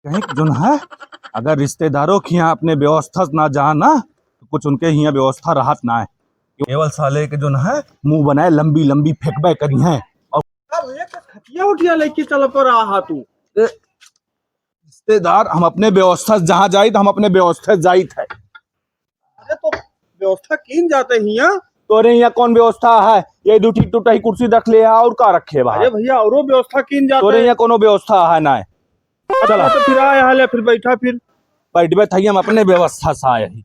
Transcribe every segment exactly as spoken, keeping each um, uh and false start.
कहीं जोन है, अगर रिश्तेदारों के यहाँ अपने व्यवस्था ना जाना, तो कुछ उनके यहाँ व्यवस्था रहत ना है। केवल साले के जोन है, मुंह बनाए लंबी लंबी फेंकबे करी हैं। और का भैया, का खटिया उठिया लेके चल पर रहा तू? ए, रिश्तेदार, हम अपने व्यवस्था से जहाँ जाइत, हम अपने व्यवस्था से जाइत है। अरे तो व्यवस्था कीन जाते हिया। तोरे यहाँ कौन व्यवस्था है? ये दू ठी टूटही कुर्सी रख ले है, और का रखे बा? अरे भैया, औरो व्यवस्था कीन जाते तोरे हैं। यहाँ कोनो व्यवस्था है ना? चला। तो फिर आए हाले, फिर बैठा फिर। बैठबे थई, हम अपने व्यवस्था से आए ही।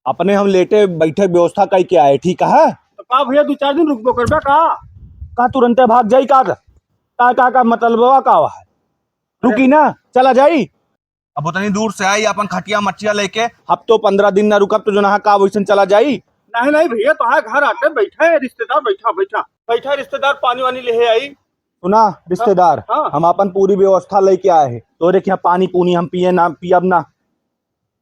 अपने हम लेटे बैठे व्यवस्था कई के आए, ठीक है? तो का भैया, दू चार दिन रुकबो करबे का? का तुरंते भाग जाई का? का, का, का मतलब बा का है? रुकी ना, चला जाई। अब उतनी दूर से आई अपन खटिया मचिया लेके, हफ्तो पंद्रह दिन ना रुकब तो जो ना का वैसन चला जाई। नहीं, नहीं भैया, तो हाँ घर आके बैठा है रिश्तेदार, बैठा, बैठा, बैठा रिश्तेदार, पानी वानी ले आई। सुना रिश्तेदार, हाँ। हम अपन पूरी व्यवस्था लेके आए हैं, तोरे के यहाँ पानी पूनी हम पिए ना, पियब ना,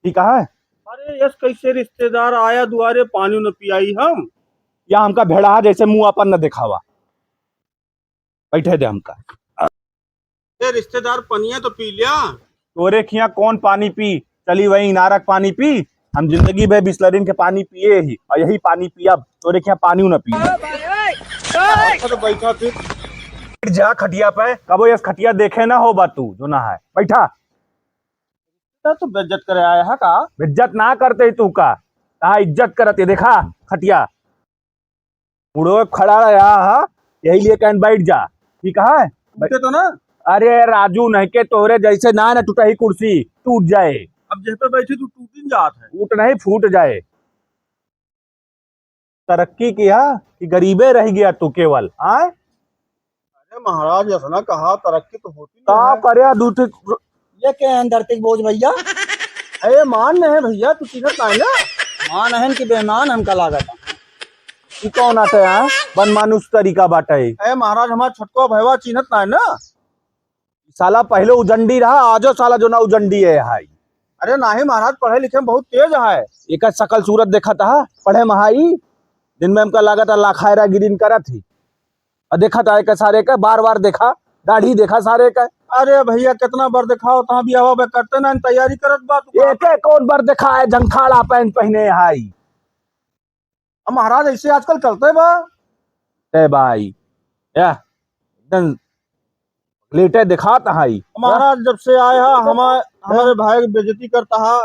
ठीक है? अरे यस, कैसे रिश्तेदार आया दुआरे, पानी न पियाई हम? या हमका भेड़ा जैसे मुंह अपन न दिखावा। बैठे दे हमका। ए रिश्तेदार, पनिया तो पी लिया। तोरे खिया कौन पानी पी? चली वही इनारक पानी पी। हम जिंदगी भर बिसलरिन के पानी पिए ही और यही पानी पियब। तोरे खिया पानी न पी। अच्छा तो बैठा फिर। बैठ जा खटिया पे। कबो यस खटिया देखे ना हो बा तू, जो ना है। बैठा। तो बेइज्जत करे आया है का? बेइज्जत ना करते ही तू का? कहा इज्जत करत है, देखा खटिया। उड़ो खड़ा रहा है, यही लिए कहन बैठ जा, ठीक है? टूटे तो ना? अरे राजू, नहीं के तोहरे जैसे ना, ना टूटा ही कुर्सी, टूट जाए। अब जेह पे बैठी तू टूटिन जात है। टूट नहीं, फूट जाए। तरक्की किया कि गरीबे रह गया तू केवल, आय? अरे महाराज, ऐसा ना कहा, तरक्की तो होती का है। करे दू ठे ये के हैं धरती के बोझ भैया? अरे मान नहीं भैया, तू चिन्हत नहीं ना। मान है कि बेमान हमका लागत है। ई कौन आते हैं? बनमानुस तरीका बाटे। अरे महाराज, हमार छोटको भैया चिन्हत नहीं ना। साला पहले उजंडी रहा, आजो साला जो ना उजंडी है हाई। अरे नहीं महाराज, पढ़े लिखे में बहुत तेज है। एकर शकल सूरत देखत हा, पढ़े में हाई। दिन में हमका लागत है लाखायरा गिरिन करत ही। और देखा था एक सारे का, बार बार देखा, दाढ़ी देखा सारे का। अरे भैया, कितना बार दिखाओ, तहाँ भी हवा बे करते ना, तैयारी करत बा तू। एक एक कौन बार देखा है, झंखाड़ा पैंट पहने हाई। अब महाराज ऐसे आजकल करते बा। ते भाई, या, एकदम लेटे दिखात हाई। महाराज जब से आए हा, हमारे, हमारे भाई की बेइज्जती करता हा।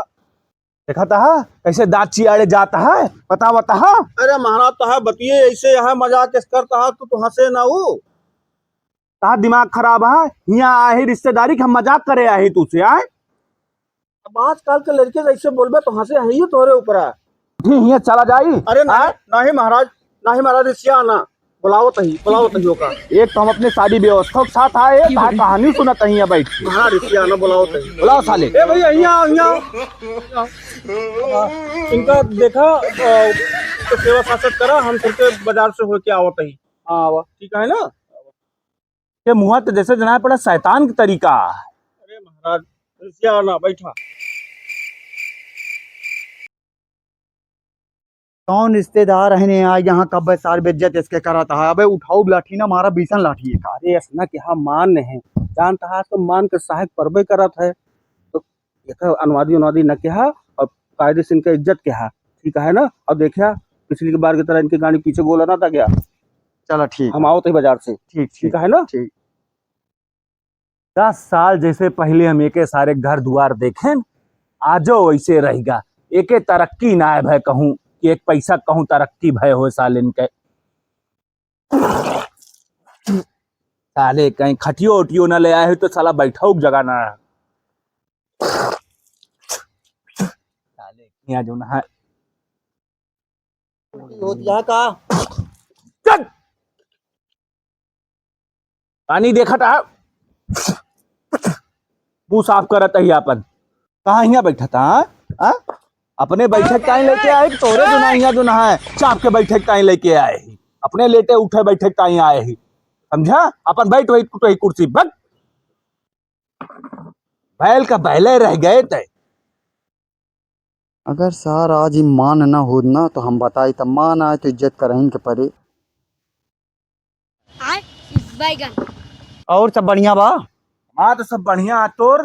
देखा तहा कैसे दाँत चियाड़े जात है, बतावा तहा। अरे महाराज, तहा बतिये ऐसे है, मजाक इस करता है, तू तो हंसे ना ऊ। तहा दिमाग खराब है, हियाँ आए ही रिश्तेदारी के हम मजाक करे आए ही तू से, आए। अब आजकल के लड़के जैसे बोलबे तो हंसे है ही तोरे ऊपर। ठीक, हियाँ चला जाई। अरे नहीं, आए? नहीं महाराज, नहीं महाराज, रिसिया ना। बुलावत ही, बुलावत ही ओका। एक तो हम अपने सारी व्यवस्था के साथ आए, तार कहानी सुनत ही यहाँ बैठ के। हाँ, रिसिया ना, बुलावत ही। बुलाओ साले। ए भैया, यहाँ आओ, यहाँ आओ। इनका देखा, अ, तो सेवा सासत करा, हम सबके बाजार से होके आवत ही। हाँ, आवा। ठीक है ना? ये मुँह तो जैसे जना पड़ा शैतान के तरीका। अरे महाराज, रिसिया ना, बैठा। कौन रिश्तेदार है ने आ यहाँ कब सार बेइज्जत इसके करत है? अबे उठाओ लाठी ना मारा बीसन लाठी है। अरे ऐसा ना कि हाँ मान नहीं जानता है तो मान के सहायक परबे करत है तो एक अनुवादी अनुवादी न किहा और कायदे से इनका इज्जत किहा, ठीक है ना? और देखा पिछली के बार की तरह इनके गाड़ी पीछे गोला ना था क्या? चला ठीक हम है। आओ तो ही बाजार से, ठीक, ठीक ठीक, है ना? ठीक। दस साल जैसे पहले हम एके सारे घर दुआर देखेन, आजो वैसे रहेगा। एके तरक्की ना है भय कहूँ कि एक पैसा कहूँ तरक्की भय हो सालिन के। साले कहीं खटियो उटियो ना ले आए हो तो साला बैठो जगह ना है। साले यहाँ जो ना है। उल्टी होत या का? चल! पानी देखत आ, मुंह साफ करत ही आपन। कहाँ हियाँ बैठत आ? आ? अपने बैठे के टाइम लेके आए कि तोरे जो ना हियाँ जो ना है, चाप के बैठे के टाइम लेके आए ही। अपने लेटे उठे बैठे के टाइम आए ही। समझा? अपन बैठ वही, वही कुर्सी, बक। बैल का बैले रह गए ते। अगर सार आज ई मान न होत ना, तो हम बताई, तब मान आए तो इज्जत करहिन के परे। आय, बैगन। और सब बढ़िया बा? हाँ, तो सब बढ़िया है तोर?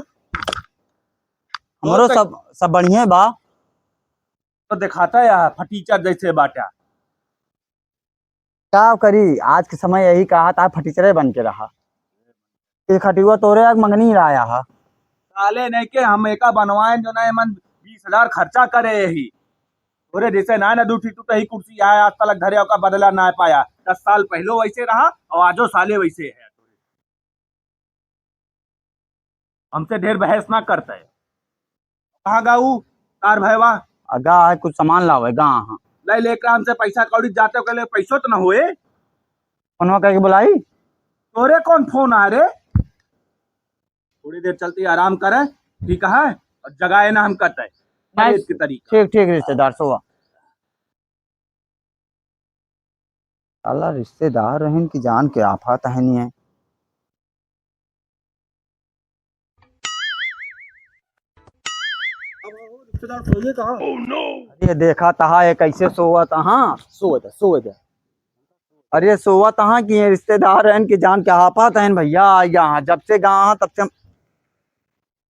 हमरो और सब, सब बढ़िया बा। तो दिखाता है फटीचर जैसे बाटा। का करी, आज के समय यही कहा था, फटीचरे बन के रहा। ये खटिवा तोरे आग मंगनी लाया हा। साले नहीं के हम एका बनवाए जो ना मन बीस हजार खर्चा करे यही। तोरे जैसे ना, ना दू ठी टूटही कुर्सी आए, आज तलक घरे ओका बदला ना पाया। दस साल पहलो वैसे रहा और आजो साले वैसे है। हमसे ढेर बहस ना करते। कहाँ गाऊ तार भैवा? आ, गा है, कुछ सामान लावे, गा हाँ। ले लेकर हमसे पैसा कौड़ी जाते हो, कहले पैसो तो ना होए। फोनवा करके बुलाई। तोरे कौन फोन आ रे? थोड़ी देर चलती आराम करे, ठीक है? और जगाए ना हम करते नहीं। परहेज के तरीका। ठीक, ठीक रिश्तेदार, सोवा। साला रिश्तेदार रहन की जान के आफत है नहीं है। रिश्तेदार सोइए कहाँ? अरे देखा तहा ये कैसे सोवत, हाँ, सोवत, सोवत। अरे सोवत हाँ कि ये रिश्तेदार रहन की जान के आफत है भैया। यहाँ जब से गा हाँ तब से हम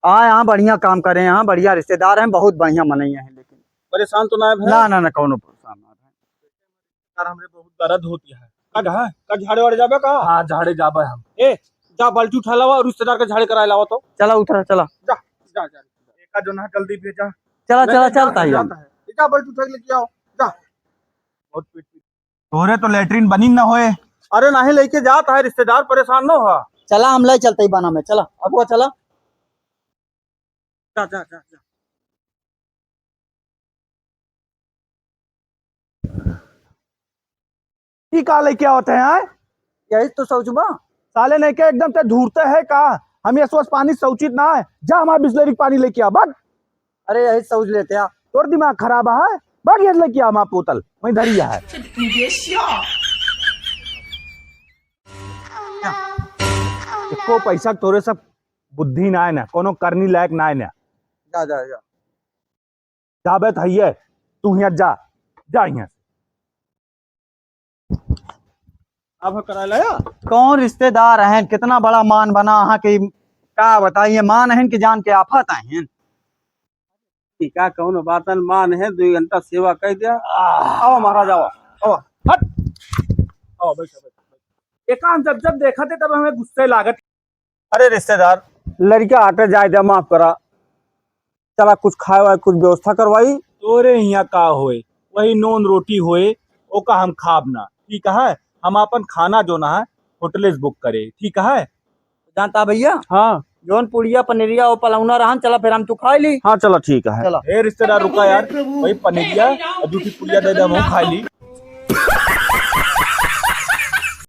आए, यहाँ बढ़िया काम करे, यहाँ बढ़िया रिश्तेदार हैं, बहुत बढ़िया मनई हैं। लेकिन परेशान तो ना है भाई? ना, ना, ना, कौनो परेशान ना है। यार, हमरे बहुत दर्द होती है। का कहा? का झाड़े वाड़े जाबे का? हाँ, झाड़े जाबे हम। ए, जा बाल्टी उठा लावा और रिश्तेदार के झाड़े कराए लावा तो। चला उतरा, चला। जा, जा, जा। एका जो ना जल्दी भेजा। चला, नहीं, चला, नहीं, चलता जाता है। है। जा बाल्टी उठा के लेके आओ। जा। बहुत पीट, पीट। तोहरे तो लेटरिन बनी न होए। अरे नहीं, लेके जात है रिश्तेदार, परेशान न हो। चला, हम ले चलते ही बना में, चला, अगुआ चला। जा, जा, जा, जा। ई का लेके आवत है, आय? यही तो सोचबा। साले नहीं के एकदम ते धूर्त है का? हम ये सोच पानी शौचित ना है। जा हमार बिसलेरी के पानी लेके आ, बक। अरे यही सोच लेते हैं। तोर दिमाग खराब है, बक ये लेके आ हमार बोतल, वहीं धरी है। एको पैसा के तोरे सब बुद्धि ना है ना, कोनो करनी लायक ना है ना। जा, जा, जा। जाबे त हइये, तू हियाँ जा, जा हियाँ से। अब करा लाया? कौन रिश्तेदार हैं, कितना बड़ा मान बना अहाँ के, का बताइए, मान हैं कि जान के आफत हैं। ठीक है, कौनो बात न, मान है, दो घंटा सेवा कर दिया। आह। आओ महाराज, आओ, आओ, हट, आओ, बैठो, बैठो, बैठो। एकांत जब जब देखा थे, तब हमें गुस्से लागत। अरे रिश्तेदार, लड़का आटे जाए दे, माफ करा। चला कुछ खाए वाए, कुछ व्यवस्था करवाई। तोरे हियाँ का होए, वही नून रोटी होए, ओका हम खाब ना, ठीक है? हम अपन खाना जो ना है, होटले से बुक करे, ठीक है? जानता भैया? हाँ। जौन पुड़िया पनीरिया वो पलौना रहन, चला फिर हम तू खाई ली। हाँ, चला ठीक है। चला। ए रिश्तेदार, रुका यार, वही पनीरिया और दू ठी पुड़िया दे दे, हम खाई ली।